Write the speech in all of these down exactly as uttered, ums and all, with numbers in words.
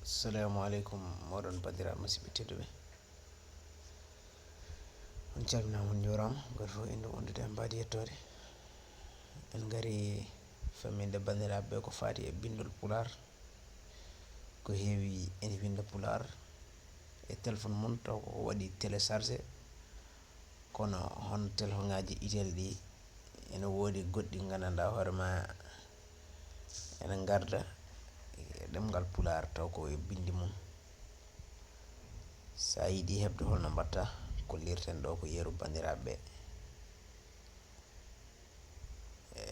Assalamu aleykum, moɗon banndiraaɓe musidɓe tedduɓe. On calminaama, on njuuraama, gooto fof innde wondude e mbaadi yettoode. En ngari famminde banndiraaɓe ɓe ko faati e binndol Pulaar. Ko heewi ene winnda Pulaar e téléphone mum, taw ko waɗi téléchargé, kono hono téléphone ŋaaji itel ɗi, ene woodi goɗɗi nganndanɗaa hoore maa ene ngarda e ɗemngal Pulaar taw ko e binndi mum. So a yiɗi heɓde holno mbaɗta, kollirten ɗo ko yeru banndiraaɓe ɓe. E,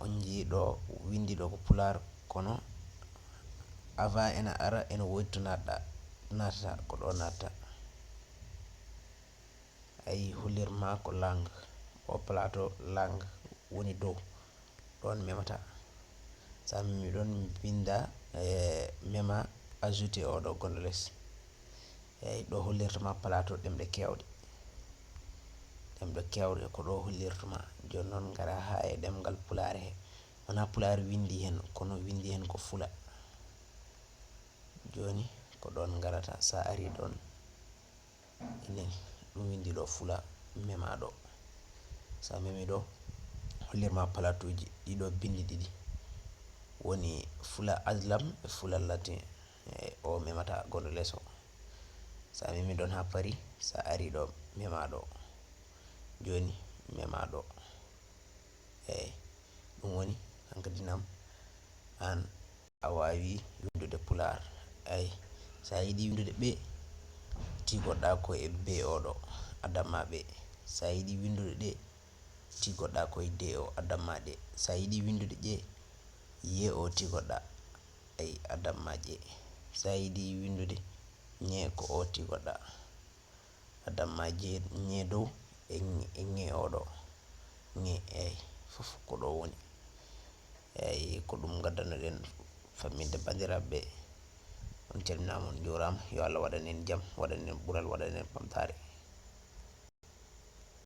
on njii ɗo, winndi ɗo ko Pulaar, kono avant ene ara, ene woodi to naatɗa, naatata, ko ɗo naatta. Ay, hollirma ko langue, o plateau langue woni dow, ɗon memata. Sa memi ɗon, mi binda, e, mema ajouté o ɗo gonɗo les. Eyi, ɗo hollirtuma plateau ɗemɗe kewɗe. Ɗemɗe kewɗe ko ɗo hollirtuma. Jooni noon ngara haa e ɗemngal Pulaar he. Wonaa Pulaar winndi heen, kono winndi heen ko Fula. Jooni ko ɗoon ngarata. Sa ari ɗoon, enen ɗum winndi ɗo Fula, mema ɗo. Sa memi ɗo, hollirma plateauji ɗiɗo binndi ɗiɗi. Woni Fula Azlam e Fula Latin. E o memata gonɗo les o. Sa memi ɗoon haa paari, sa ari ɗo, mema ɗo. Jooni, mema ɗo. Eey, ɗum woni, hankadi nam, aan a waawi winndude Pulaar. Eey, sa yiɗi winndude ɓe, tigoɗa ko e be o ɗo, a damma ɓe. Sa yiɗi winndude ɗe, tigoɗa ko e de o, a damma ɗe. Sa yiɗi winndude ƴe, ye o tigoɗa, eey, a damma ƴe. Sa yiɗi winndude ñe, ko o tigoɗa. A damma je-, ñe dow e ŋe-, e ŋe o ɗo. Ŋe, eey, fof ko ɗo woni. Eey, ko ɗum ngaddannoɗen famminde banndiraaɓe ɓe. On calminaama, on njuuraama. Yo Allah waɗan en jam, waɗan en ɓural, waɗan en ɓamtaare.